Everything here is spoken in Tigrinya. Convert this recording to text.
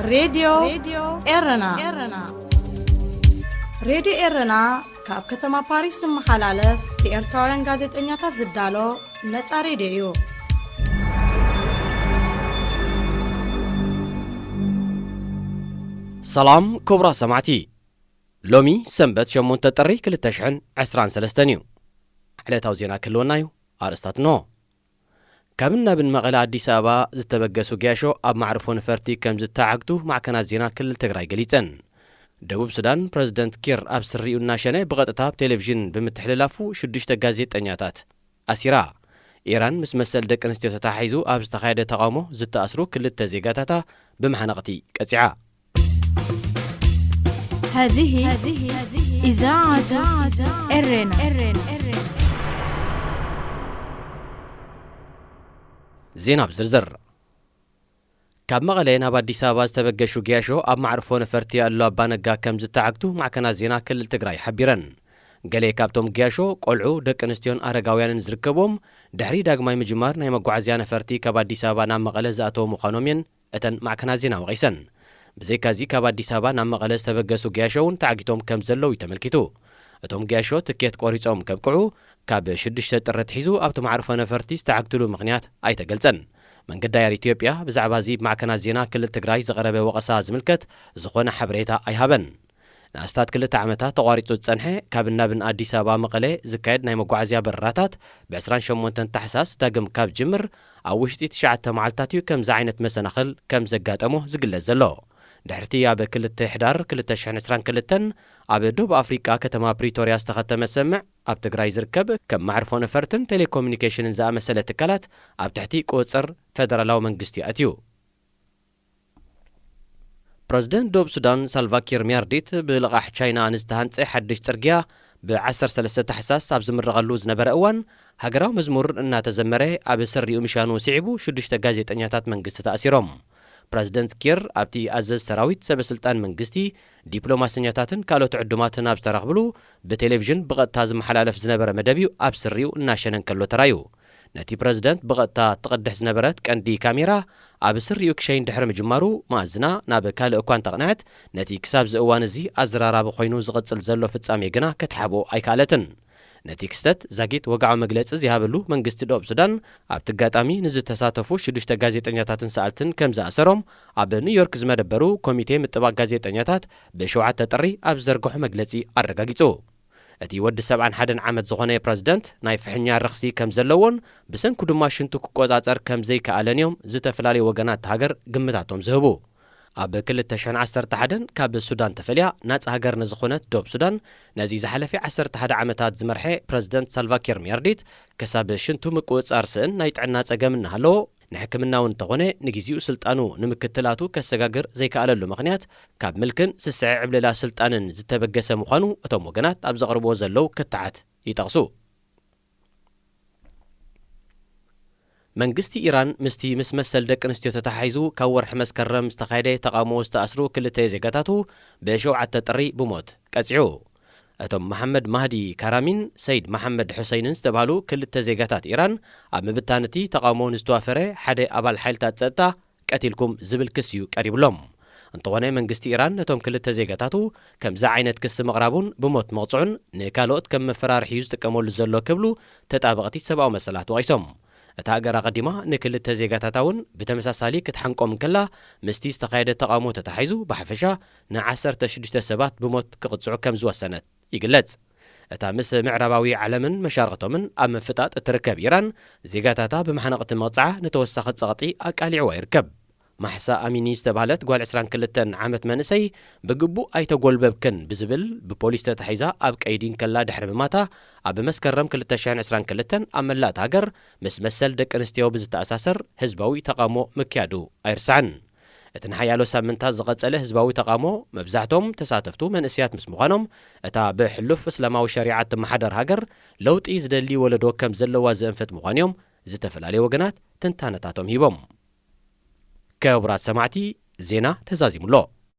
ሬድዮ ኤረና። ሬድዮ ኤረና ካብ ከተማ ፓሪስ ዝመሓላለፍ ብኤርትራውያን ጋዜጠኛታት ዝዳሎ ነጻ ሬድዮ እዩ። ሰላም ክቡራት ሰማዕቲ፣ ሎሚ ሰንበት ሸሞንተ ጥሪ ክልተ ሽሕን ዕስራን ሰለስተን እዩ። ዕለታዊ ዜና ክህልወና እዩ። ኣርእስታት እንሆ። ካብን ናብን መቐለ ኣዲስ ኣበባ ዝተበገሱ ገያሾ ኣብ ማዕርፎ ነፈርቲ ከም ዝተዓግቱ ማዕከናት ዜና ክልል ትግራይ ገሊጸን። ደቡብ ሱዳን ፕረዚደንት ኪር ኣብ ስሪኡ እናሸነ ብቐጥታ ኣብ ቴሌቪዥን ብምትሕልላፉ ሽዱሽተ ጋዜጠኛታት ኣሲራ። ኢራን ምስ መሰል ደቂ ኣንስትዮ ተተሓሒዙ ኣብ ዝተኻየደ ተቓውሞ ዝተኣስሩ ክልተ ዜጋታታ ብመሓነቕቲ ቀጺዓ። هذه إذاعة إرنا. ዜና ብዝርዝር። ካብ መቐለ ናብ ኣዲስ ኣበባ ዝተበገሹ ገያሾ ኣብ ማዕርፎ ነፈርቲ ኣሉላ ኣባነጋ ከም ዝተዓግቱ ማዕከናት ዜና ክልል ትግራይ ሓቢረን። ገለ ካብቶም ገያሾ ቆልዑ፣ ደቂ ኣንስትዮን ኣረጋውያንን ዝርከብዎም፣ ድሕሪ ዳግማይ ምጅማር ናይ መጓዓዝያ ነፈርቲ ካብ ኣዲስ ኣበባ ናብ መቐለ ዝኣተዉ ምዃኖም እየን እተን ማዕከናት ዜና ወቒሰን። ብዘይካዚ ካብ ኣዲስ ኣበባ ናብ መቐለ ዝተበገሱ ገያሾ እውን ተዓጊቶም ከም ዘለዉ እዩ ተመልኪቱ። እቶም ገያሾ ትኬት ቆሪጾም ከብቅዑ ካብ ሽዱሽተ ጥሪ ኣትሒዙ ኣብቲ ማዕርፎ ነፈርቲ ዝተዓግትሉ ምኽንያት ኣይተገልጸን። መንገዲ ኣየር ኢትዮጵያ ብዛዕባ እዚ ብማዕከናት ዜና ክልል ትግራይ ዝቐረበ ወቐሳ ዝምልከት ዝኾነ ሓበሬታ ኣይሃበን። ንኣስታት ክልተ ዓመታት ተቋሪጹ ዝጸንሐ ካብ ናብን ኣዲስ ኣበባ መቐለ ዝካየድ ናይ መጓዓዝያ በረራታት ብ ዕስራን ሸሞንተን ታሕሳስ ዳግም ካብ ጅምር ኣብ ውሽጢ ትሽዓተ መዓልታት እዩ ከምዚ ዓይነት መሰናኽል ከም ዘጋጠሞ ዝግለጽ ዘሎ። ድሕርቲ ኣብ ክልተ ሕዳር ክልተ ሽሕን ዕስራን ክልተን ኣብ ደቡብ ኣፍሪቃ ከተማ ፕሪቶርያ ዝተኸተመ ሰምዕ ኣብ ትግራይ ዝርከብ ከም ማዕርፎ ነፈርትን ቴሌኮሙኒኬሽንን ዝኣመሰለ ትካላት ኣብ ትሕቲ ቁጽር ፈደራላዊ መንግስቲ ኣትዩ። ፕረዚደንት ደቡብ ሱዳን ሳልቫኪር ሚያርዲት ብልቓሕ ቻይና ንዝተሃንጸ ሓድሽ ጽርግያ ብ ዓሰርተ ሰለስተ ታሕሳስ ኣብ ዝምረቐሉ ዝነበረ እዋን ሃገራዊ መዝሙር እናተዘመረ ኣብ ስሪኡ ምሻኑ ስዒቡ ሽዱሽተ ጋዜጠኛታት መንግስቲ ተኣሲሮም። ፕረዚደንት ኪር ኣብቲ ኣዘዝ ሰራዊት፣ ሰበ ስልጣን መንግስቲ፣ ዲፕሎማሰኛታትን ካልኦት ዕዱማትን ኣብ ዝተረኽብሉ ብቴሌቪዥን ብቐጥታ ዝመሓላለፍ ዝነበረ መደብ እዩ ኣብ ስሪኡ እናሸነ እንከሎ ተራዩ። ነቲ ፕረዚደንት ብቐጥታ ትቕድሕ ዝነበረት ቀንዲ ካሜራ ኣብ ስሪኡ ክሸይን ድሕሪ ምጅማሩ መኣዝና ናብ ካልእ እኳ እንተቕንዐት፣ ነቲ ክሳብ እዚ እዋን እዚ ኣዘራራቢ ኮይኑ ዝቕጽል ዘሎ ፍጻሜ ግና ክትሓብኦ ኣይከኣለትን። ነቲ ክስተት ዛጊት ወግዓዊ መግለጺ ዘይሃበሉ መንግስቲ ደቡብ ሱዳን ኣብቲ ኣጋጣሚ ንዝተሳተፉ ሽዱሽተ ጋዜጠኛታትን ሰኣልትን ከም ዝኣሰሮም ኣብ ኒውዮርክ ዝመደበሩ ኮሚቴ ምጥባቕ ጋዜጠኛታት ብሸውዓተ ጥሪ ኣብ ዝዘርግሖ መግለጺ ኣረጋጊጹ። እቲ ወዲ ሰብዓን ሓደን ዓመት ዝኾነ ፕረዚደንት ናይ ፍሕኛ ረኽሲ ከም ዘለዎን ብሰንኩ ድማ ሽንቱ ክቆጻጸር ከም ዘይከኣለን እዮም ዝተፈላለዩ ወገናት ሃገር ግምታቶም ዝህቡ። ኣብ ክልተ ሽሕን ዓሰርተ ሓደን ካብ ሱዳን ተፈልያ ናጻ ሃገር ንዝኾነት ደቡብ ሱዳን ነዚ ዝሓለፈ ዓሰርተ ሓደ ዓመታት ዝመርሐ ፕረዚደንት ሳልቫኪር ሚያርዲት ክሳብ ሽንቱ ምቁጽጻር ስእን ናይ ጥዕና ጸገም እናሃለዎ ንሕክምና እውን እንተኾነ ንግዜኡ ስልጣኑ ንምክትላቱ ከሰጋግር ዘይከኣለሉ ምኽንያት ካብ ምልክን ስስዐ ዕብለላ ስልጣንን ዝተበገሰ ምዃኑ እቶም ወገናት ኣብ ዘቕርብዎ ዘለዉ ክትዓት ይጠቕሱ። መንግስቲ ኢራን ምስቲ ምስ መሰል ደቂ ኣንስትዮ ተተሓሒዙ ካብ ወርሒ መስከረም ዝተኻየደ ተቓውሞ ዝተኣስሩ ክልተ ዜጋታቱ ብሸውዓተ ጥሪ ብሞት ቀጺዑ። እቶም መሓመድ ማህዲ ካራሚን ሰይድ መሓመድ ሑሰይንን ዝተባህሉ ክልተ ዜጋታት ኢራን ኣብ ምብታን እቲ ተቓውሞ ንዝተዋፈረ ሓደ ኣባል ሓይልታት ጸጥታ ቀቲልኩም ዝብል ክሲ እዩ ቀሪብሎም። እንተኾነ መንግስቲ ኢራን ነቶም ክልተ ዜጋታቱ ከምዚ ዓይነት ክሲ ምቕራቡን ብሞት መቕጽዑን ንካልኦት ከም መፈራርሒ እዩ ዝጥቀመሉ ዘሎ ክብሉ ተጣበቕቲ ሰብኣዊ መሰላት ወቒሶም። እታ ሃገር ኣቐዲማ ንክልተ ዜጋታታ እውን ብተመሳሳሊ ክትሓንቆም እንከላ ምስቲ ዝተኻየደ ተቓውሞ ተታሒዙ ብሓፈሻ ን ዓሰርተ ሽዱሽተ ሰባት ብሞት ክቕጽዑ ከም ዝወሰነት ይግለጽ። እታ ምስ ምዕራባዊ ዓለምን መሻርኽቶምን ኣብ ምፍጣጥ እትርከብ ኢራን ዜጋታታ ብመሓነቕቲ ምቕጻዓ ንተወሳኺ ጸቕጢ ኣቃሊዕዋ ይርከብ። ማሕሳ ኣሚኒ ዝተባህለት ጓል ዕስራን ክልተን ዓመት መንእሰይ ብግቡእ ኣይተጎልበብክን ብዝብል ብፖሊስ ተታሒዛ ኣብ ቀይዲ እንከላ ድሕሪ ምማታ ኣብ መስከረም ክልተ ሽሕን ዕስራን ክልተን ኣብ መላእ እታ ሃገር ምስ መሰል ደቂ ኣንስትዮ ብዝተኣሳሰር ህዝባዊ ተቓውሞ ምክያዱ ኣይርሳዕን። እቲ ንሓያሎ ሳምንታት ዝቐጸለ ህዝባዊ ተቓውሞ መብዛሕቶም ተሳተፍቱ መንእሰያት ምስ ምዃኖም እታ ብሕሉፍ እስላማዊ ሸሪዓ እትመሓደር ሃገር ለውጢ ዝደሊ ወለዶ ከም ዘለዋ ዘእንፍት ምዃኑ እዮም ዝተፈላለዩ ወገናት ትንታነታቶም ሂቦም። ክቡራት ሰማዕቲ፣ ዜና ተዛዚሙ ኣሎ።